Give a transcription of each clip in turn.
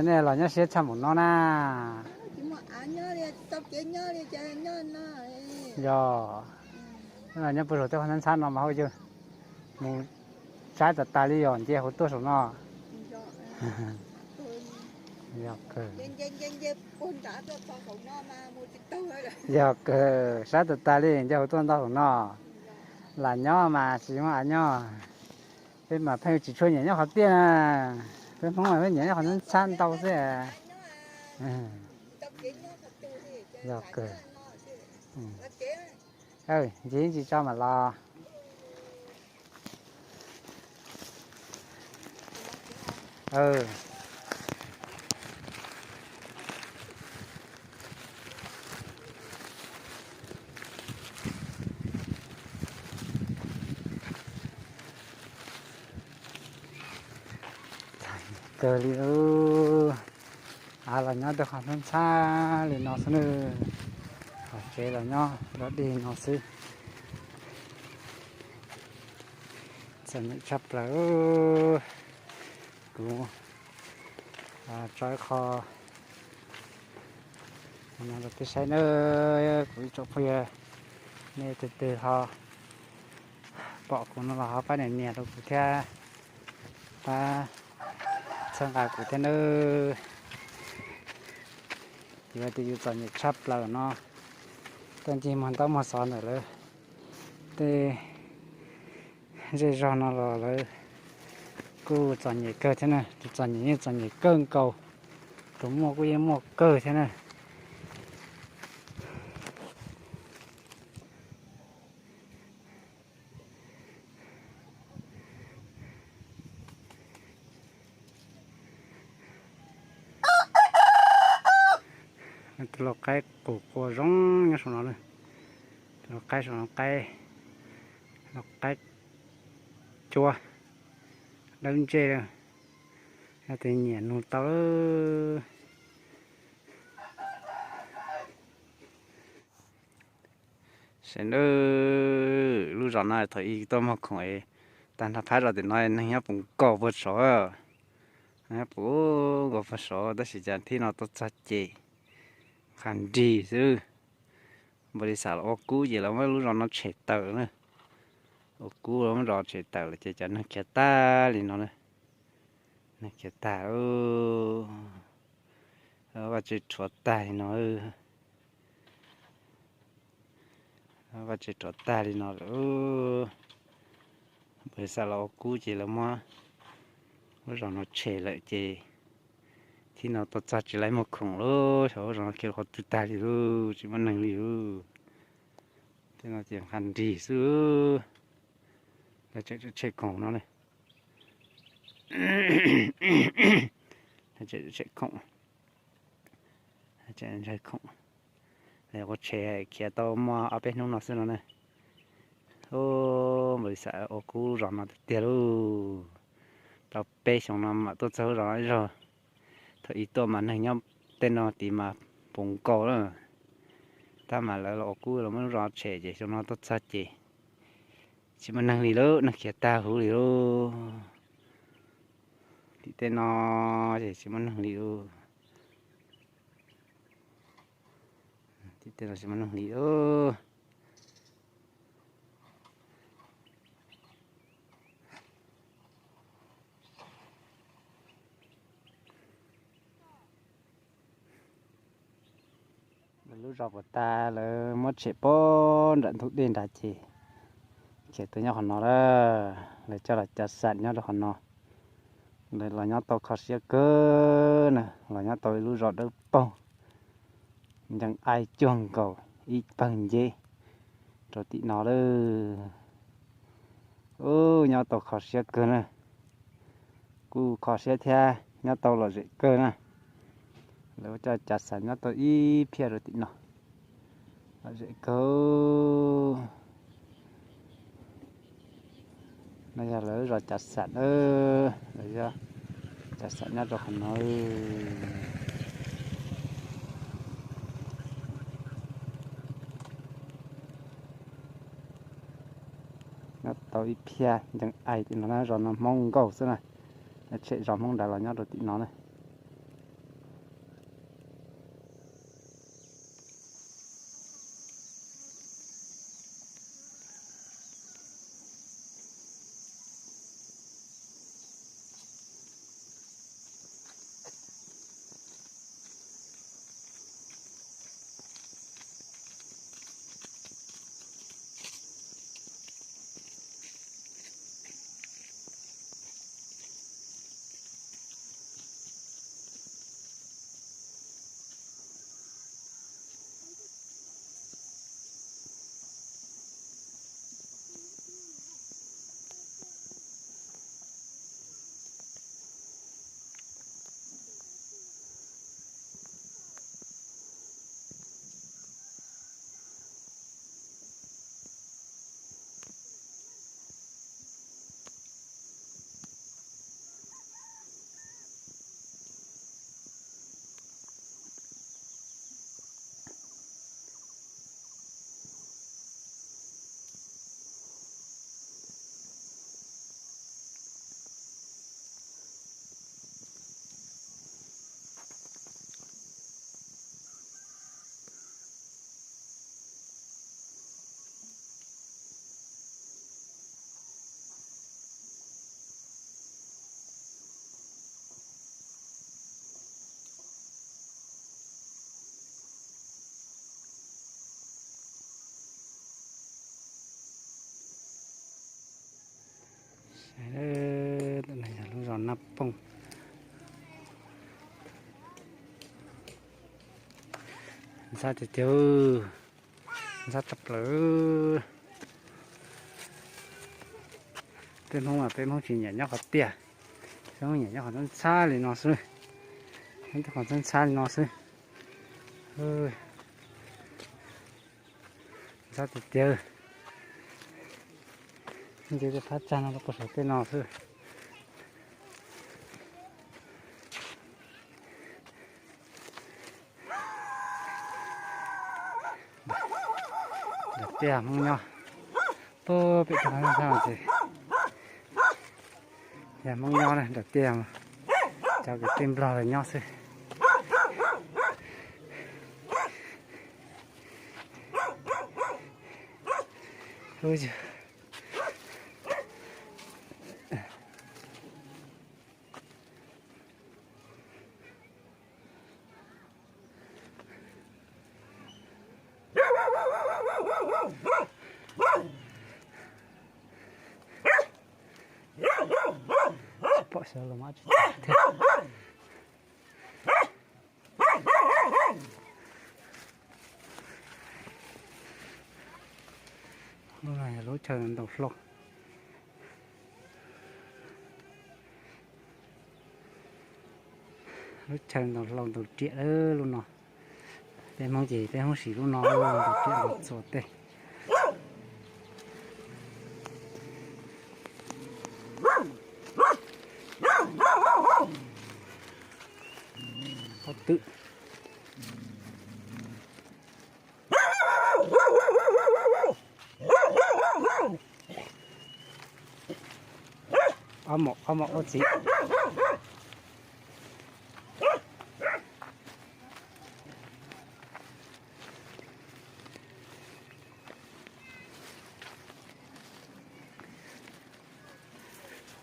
Nej los nyob siab tshaj mus no na. Yog, los nyob puag saum tej qhov ntxhab ntxhab no mas hauj yawg mus saib tas tas li yog nce hauv tuaj saum no. Yog kawg. Yog kawg, saib tas tas li nce hauv tuaj ntau saum no. Lam nyob mas tsis muaj av nyob. Peb mas pheej tsis tshua nyiam nyob qhov tiaj na. Peb Hmoob mas pheej nyiam nyob qhov ntxhab ntau xwb. Yog kawg. Ntxiv ntsis tso mam los. Kawg li lub, av los nyob rau qhov ntxhab ntxhab li no xwb nawb. Qhov tsev los nyob dog dig no xwb. Txom nyem tshaj plaws. Kuv tso ib qho no rau peb saib nawb, kuv ib tsoom phooj ywg, nej tus twg ho pom kuv no los ho pab nias nias rau kuv thiab, pab txhawb nqa kuv thiab nawb. Yog tias yus txom nyem tshaj plaws no, tuaj ncig muag ntaub muag xov ntawm lawv tej zej zog no los lawv kuj txom nyem kawg thiab na, tus txom nyem yeej txom nyem kawg nkaus, tus muaj kuj yeej muaj kawg thiab na. Tus lau qaib qus qua zoo nyob saum no, tus lau qaib saum no, lau qaib cuab dawb ntsej, yog tias nyiam nug tau. Sawv daws, lub zos no thaum ub tuaj muag khoom es tag nrho phab zos tim no neeg nyob puv nkaus puag saud, nyob puv nkaus puag saud tab sis cas thib no tuaj txog ces nqha nrig xwb. Npaum li xav los ua kub ces lawv muab lub zos no tshem tawm na. Ua kub lawv muab zos tshem tawm lawm ces cov neeg khiav tag li no na. Neeg khiav tag, vaj tse rhuav tag li no. Vaj tse rhuav tag li no lawm. Npaum li xav los ua kub ces lawv muab lub zos no tshem lawm ces thib no tuaj txog tsis laib muag khoom lawm, xyov lub zos no khiav qhov twg tag li lawm, tsis muaj neeg li lawm. Tej no ces nqha nrig xwb. Lawv tseem tshem khoom no ne. Lawv tseem tshem khoom. Ntshai khoom, ua tshem khiav tau muaj ob peb hnub no xwb no na. Npaum li xav ua kub zos no tiag tiag lauj. Tau peb xyoo no mam tuaj txog lub zos no ib zaug. Thaum ub tuaj mas neeg nyob tej no tid mas puv nkaus lawm. Tab mas lawv los ua kub los muab lub zos tshem ces xyoo no tuaj txog ces tsis muaj neeg li lauj, neeg khiav tag huv li lauj. Tim tej no ces tsis muaj neeg li lauj. Tim tej no tsis muaj neeg li lauj. Lawv lub zos puas tag, lawv muab tshem pem nram ntug dej nrad ces khiav tuaj nyob qhov no lawm. Lawv coj los cav xam nyob rau qhov no. Lawv los nyob tau kho siab kawg na, los nyob tau ib lub zos dawb paug, ncees aib cuag nkaus ib pawg nceb rau tim no lawm. Ub, nyob tau kho siab kawg na. Kuj kho siab thiab, nyob tau lom zem kawg na. Lawv ua coj cav xam nyob tau ib phiaj rau tim no, lom zem kawg. No yog lawv zos cav xam, lawv zos cav xam nyob rau qhov no. Nyob tau ib phiaj ncees aib tim no na, zos no Hmoob nkaus xwb na. Tshem zos Hmoob nrad los nyob rau tim no na. Ntawm no yog lub zos Naj Pooj. Ntxhab tiag tiag, ntxhab tshaj plaws. Peb Hmoob mas peb Hmoob tsis nyiam nyob qhov tiaj, peb Hmoob nyiam nyob qhov ntxhab ntxhab li no xwb, nyob tej qhov ntxhab ntxhab li no xwb. Ntxhab tiag tiag. Nce tej phab tsag no rau puag saum tej no xwb. Nram tiaj Hmoob nyob, puag pem toj ntxhab ces yog Hmoob nyob na, nram tiaj cov kwv tij Nplog los nyob xwb. Tsis pom xyov los mas tsis pom thiab. Lub no yog lub chaw ntaus hlau. Lub chaw ntaus hlau ntaus riam lub no. Peb Hmoob ces peb Hmoob siv lub no ntaus riam ntaus txuas tej. Pob twm. Ob maum ob maum ua txiv.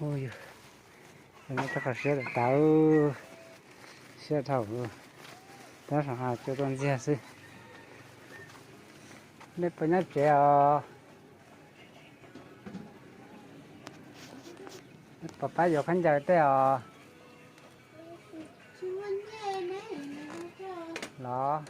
Ua yog, rau qhov siab tawm tas, siab dhau, tab sis hais cua tuaj ntxiag xwb. Nej puas nyob tsev os? Puas pab yuav khaub ncaws tej os? Los